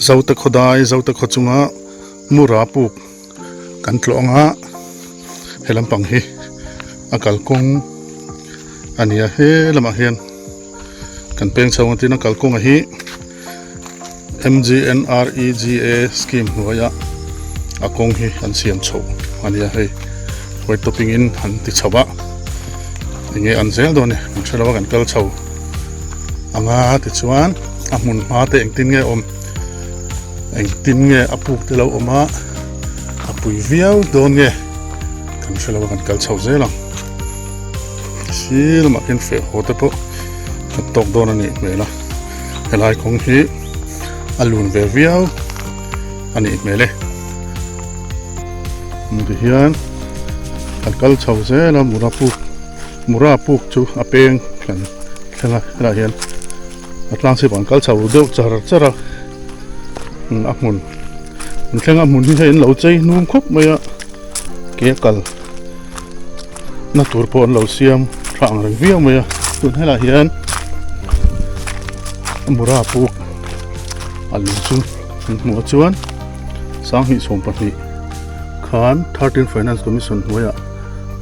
Zote khawdai Zote khaw chunga Mura puk kan tlawh anga he lampang hi a kalkawng a ni a he lamah hian kan peng chho ang tin a kalkawng a hi M_G_N_R_E_G_A scheme hnuaiah a kawng hi an siam chhoh a ni a hei white topping in an ti chho a enge an zel dawn a ni kan hre lo a kan kal chho anga tichuan a hmun hma te engtin nge awm engtin nge a puk te lo awm a a pui viau dawn nge kan hre lo a kan kal chho zel ang sir lamah khian feh haw te pawh kan tawk dawn a nih hmel a helai kawng hi a lun ve viau a nih hmel e tihian kan kal chho zel a mura puk mura puk chu a peng kan thleng a helaiah hian. A tlang chhip an kal chho deuh char char a a hmun an thleng a hmun hi hei an lo chei hnum khawp mai a ke a kal na tur pawh an lo siam tha ang reng viau mai a tun helaiah hian mura puk a lung chu an hmuh a chuan sanghnih 12 khan 13 finance commission hnuaiah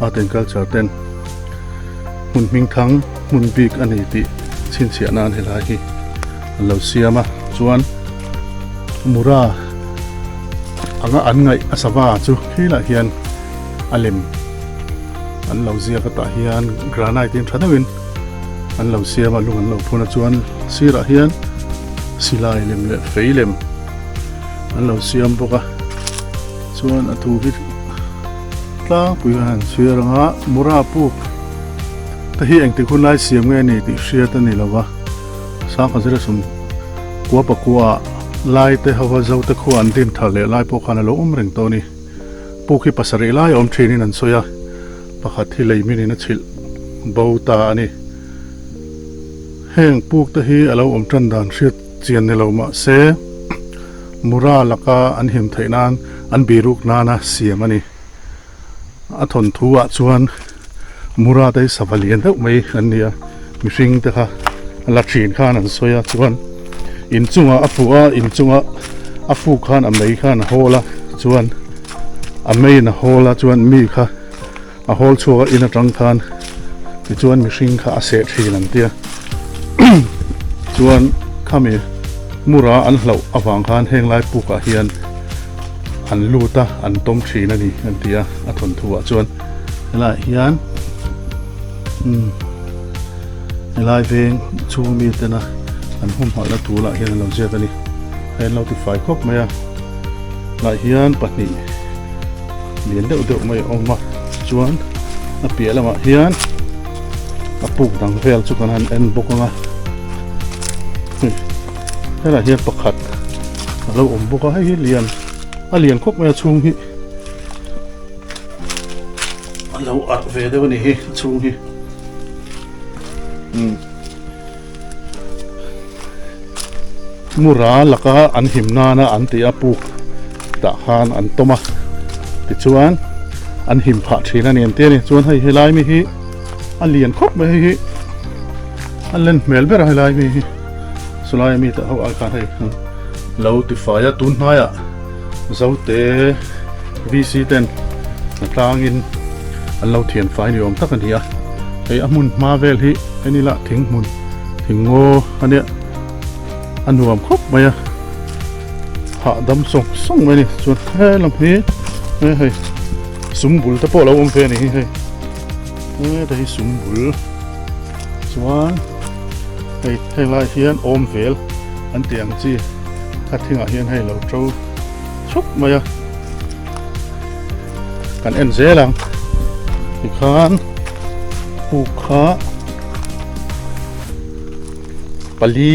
art and culture ten hmun hming thang hmun bik a ni tih chhinchhiah nan helai hi an lo siam a chuan mura anga an ngaih a sava chu khilah hian a lem an lo ziak a tah hian granite in tha deuhin an lo siam a lung an lo phun a chuan sirah hian silai lem leh fei lem an lo siam bawk a chuan a thu hi tlangpui khan an chhiar ang a mura puk te hi engtik hun lai siam nge ni tih hriat a ni lo va sangha zira sum kua pakua ah lai te ho va zo te khua an din thar leh lai pawh khan a lo awm reng tawh a ni puk hi pasarih lai a awm thin in an sawi a pakhat hi lei min in a chhilh bo ta a ni heng puk te hi a lo awm tan dan hriat chian ni lo mahse mura laka an him theih nan an biruk nana siam a ni. A thawnthu ah chuan Mura te hi sava lian deuh mai an ni a, mihring te kha a la thin khan an sawi a chuan inchungah a fuh a, inchunga a fuk khan a mei khan a hawl a chuan a meiin a hawl a chuan mi kha a hawl chhuak a in atang khan tichuan mihring kha a seh thin an tia chuan khami Mura an hlauh avang khan heng lai pukah hian an lut a an tawm thin a ni an ti a a thawnthu ah chuan helaiah hian umm helai veng chhung mi tena an humhalh na tur lah hian an lo ziak a ni hei an lo ti fai khawp mai a lah hian pahnih lian deuh deuh mai a awm a chuan a piah lamah hian a puk dang vel chu kan han en bawk ang a helaiah hian pakhat a lo awm bawk a hei hi lian a lian khawp mai a chhung hi a lo arh ve deuh a ni hi a chhung hi umm mura laka an him nana an tih a puk tah khan an tawm a tichuan an him phah thin a ni an ti a ni chuan hei helai mi hi a lian khawp mai hei hi a len hmel ber a helai mi hi. Chulai ami te ho ai khan hei lo ti fai a tun hnaiah Zote VC ten a tlangin an lo thian fai ni awm tak a ni a hei a hmun hma vel hi en ila thing hmun thing ngaw a nia a nuam khawp mai a hahdam sawng sawng mai a ni chuan he lam hi he hei sum bul te pawh a lo awm ve a ni hi hei heta hi sum bul chuan. Hei heng lai hian awm vel an tih ang chi kha thingah hian hei lo to chhup mai a kan en zel ang tikhan puk kha pali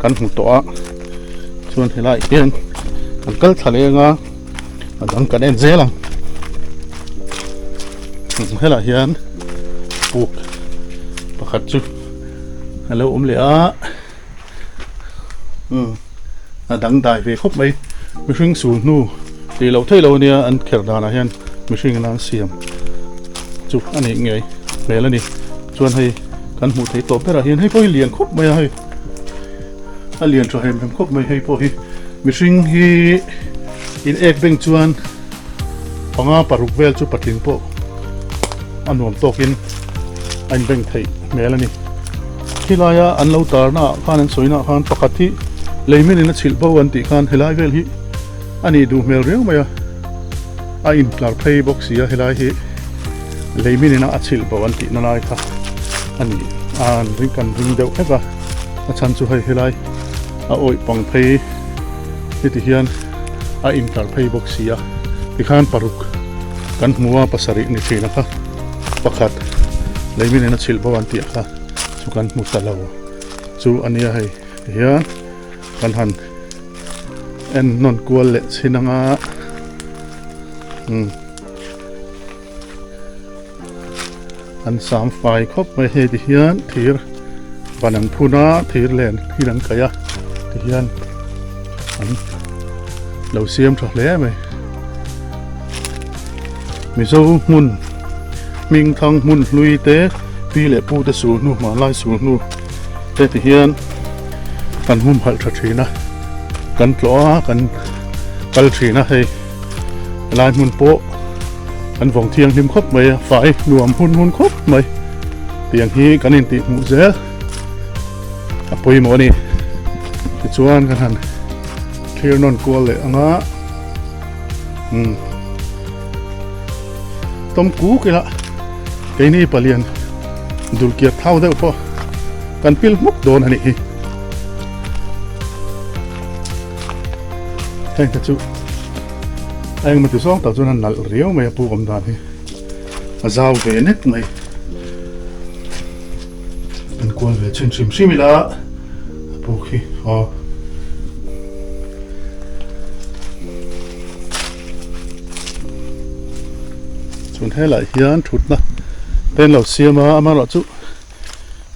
kan hmu tawh a chuan helaiah hian kan kal thla leng a a dang kan en zel ang helaiah hian puk pakhat chu a lo awm leh a umm a dang dai ve khawp mai mihring sul hnu tih loh theih loh ania an kher danah hian mihring in an siam chu a nih ngei hmel a ni chuan hei kan hmuh theih tawh berah hian hei pawh hi lian khawp mai a hei. A lian tha hem hem khawp mai hei pawh hi mihring hi in ek beng chuan panga paruk vel chu patling pawh a nuam tawkin a inbeng theih hmel a ni. Khilaia an lo tarna ah khan an sawina ah khan pakhat hi leimin in a chhilh bo an tih khan helai vel hi a nih duh hmel riau mai a, a intlar phei bawk si a helai hi leimin in a chhilh bo an tihna lai kha a ni a an ring kan ring deuh hlek a, a chhan chu hei helai a awih pang phei heti hian a intlar phei bawk si a tikhan paruk kan hmu a pasarih ni thin a kha pakhat leimin in a chhilh bo an tih kha chu kan hmu ta lo chu a nia hei tihian kan han en nawn kual leh chhin anga umm an sam fai khawp mai hei ti hian thir ban an phun a thir len thil an kaih a ti hian an lo siam tha hle mai mizo hmun hming thang hmun hlui te pi leh pu te sul hnu hmanlai sul hnu te ti hian kan humhalh tha thin a kan tlawh a kan kal thin a hei helai hmun pawh an vawng thianghlim khawp mai a fai nuam hun hun khawp mai tiang hi kan intih hmuh zel a pawimawh a ni tichuan kan han thlir nawn kual leh ang a umm tawm kuk ila keini palian dulkiar thau deuh pawh kan pil hmuk dawn a nih hi. Heng te chu a engemaw ti zawng tak chuan a nalh riau mai a puk awm dan hi a zau ve nek mai an kual ve chhin hrim hrim ila a puk hi aw. Chuan helaiah hian thutna te an lo siam a amaherawhchu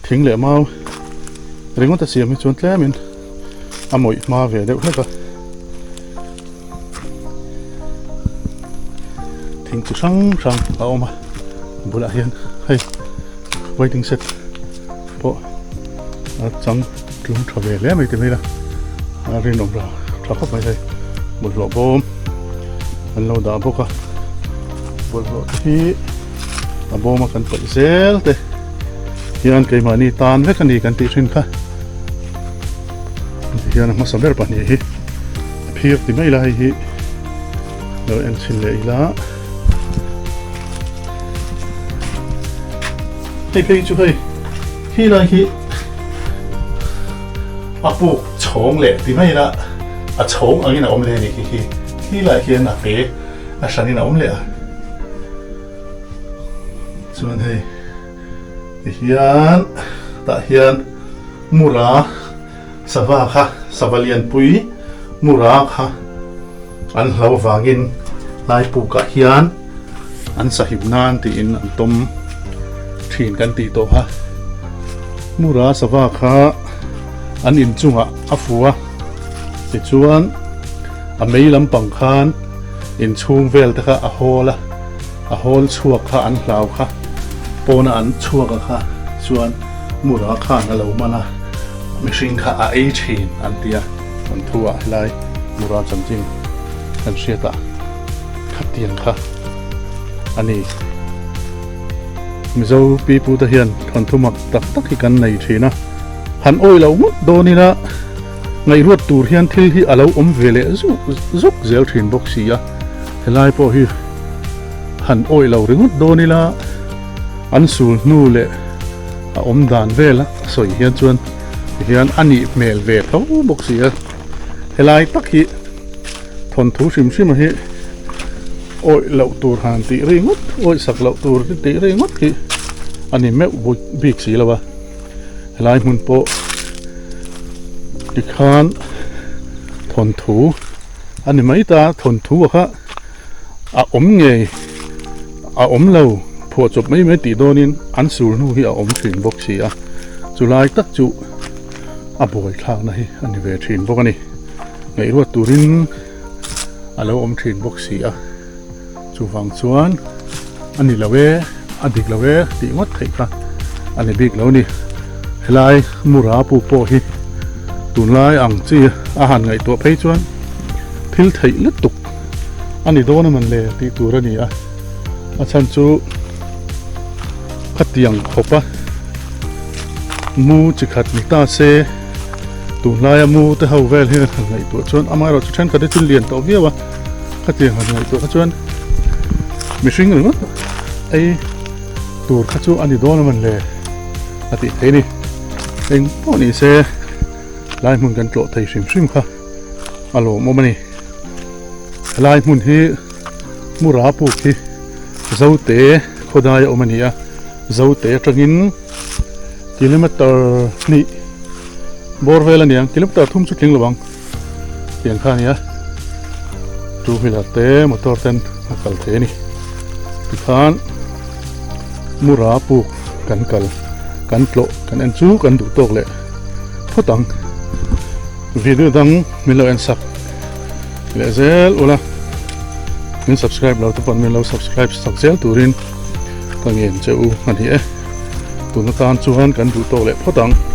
thing leh mau ringawt a siam hi chuan tlemin a mawih hma ve deuh hlek a thing chi hrang hrang a awm a bulah hian hei waiting shed pawh a chang tlung tha ve hle mai ti mai ila a rinawm lo tha khawp mai hei bawlhhlawh bawm an lo dah bawk a bawlhhlawh te hi a bawm a kan paih zel te hian keimahni tan vek a ni kan tih thin kha hian a hmasa ber pahnih hi a phir ti mai ila hei hi lo en chhin leh ila hei phei chu hei khi lai khi a puk chhawng leh ti mai ila a chhawng angin a awm leh a ni khi khi khi lai hian a te a hranin a awm leh a chuan hei tihian tah hian mura sava kha sava lianpui mura kha an hlo vangin lai pukah hian an sahim nan tiin an tawm thin kan tih tawh kha mura sava kha an inchungah a fu a tichuan a mei lampang khan inchhung vel te kha a hawl a a hawl chhuak kha an hlau kha pawna an chhuak a kha chuan mura khan a lo man a mihring kha a ei thin an ti a an thu ah helai mura chanchin kan hriat ah khatiang kha a ni. Mizo pipu te hian thawnthu mak tak tak hi kan nei thin a han awih loh ngawt dawn ila Ngaihruat tur hian thil hi a lo awm ve leh zuk zuk zel thin bawk si a, helai pawh hi han awih lo ringawt dawn ila an sul hnu leh a awm dan vel a sawi hian chuan tihian a nih hmel ve tho bawk si a, helai tak hi thawnthu hrim hrim a hi awih loh tur han tih ringawt awih sak loh tur tih ringawt hi a ni meuh bik si lo a. Helai hmun pawh tikhan thawnthu a ni mai ta thawnthu a kha a awm ngei a awm lo phuah chawp mai mai tih dawnin an sur hnu hi a awm thin bawk si a chulai tak chu a buai thlakna hi a ni ve thin bawk a ni ngaihruat turin a lo awm thin bawk si a. Chuvang chuan a ni lo e, a dik lo e tih ngawt theih kha a ni bik lo a ni. Helai Mura pu pawh hi Tunlai ang chi a han ngaihtuah phei chuan thil theih lutuk a ni dawn a man le tih tur a ni a, a chhan chu khatiang khawp a mu chi khat ni ta se tunlaia mu te ho vel hian han ngaihtuah chuan amaherawhchu thenkhat hi chu lian tawh viau a, khatiang han ngaihtuah kha chuan mihring ringawt ei tur kha chu a ni dawn a man le a tih theih a ni eng pawh ni se lai hmun kan tlawh thei hrim hrim kha a lawmawm a ni helai hmun hi Mura puk hi Zote khawdai a awm a ni a Zote atangin kilometer hnih bawr vel a ni ang kilometer thum chu tling lo ang tiang kha a ni a two wheeler te motor ten a kal thei a ni tikhan Mura puk kan kal kan tlawh kan en chu kan duh tawk leh phawt ang video dang min lo en sak leh zel ula min subscribe lo te pawn min lo subscribe sak zel turin ka ngen che u a ni e tun atan chuan kan duh tawk leh phawt ang.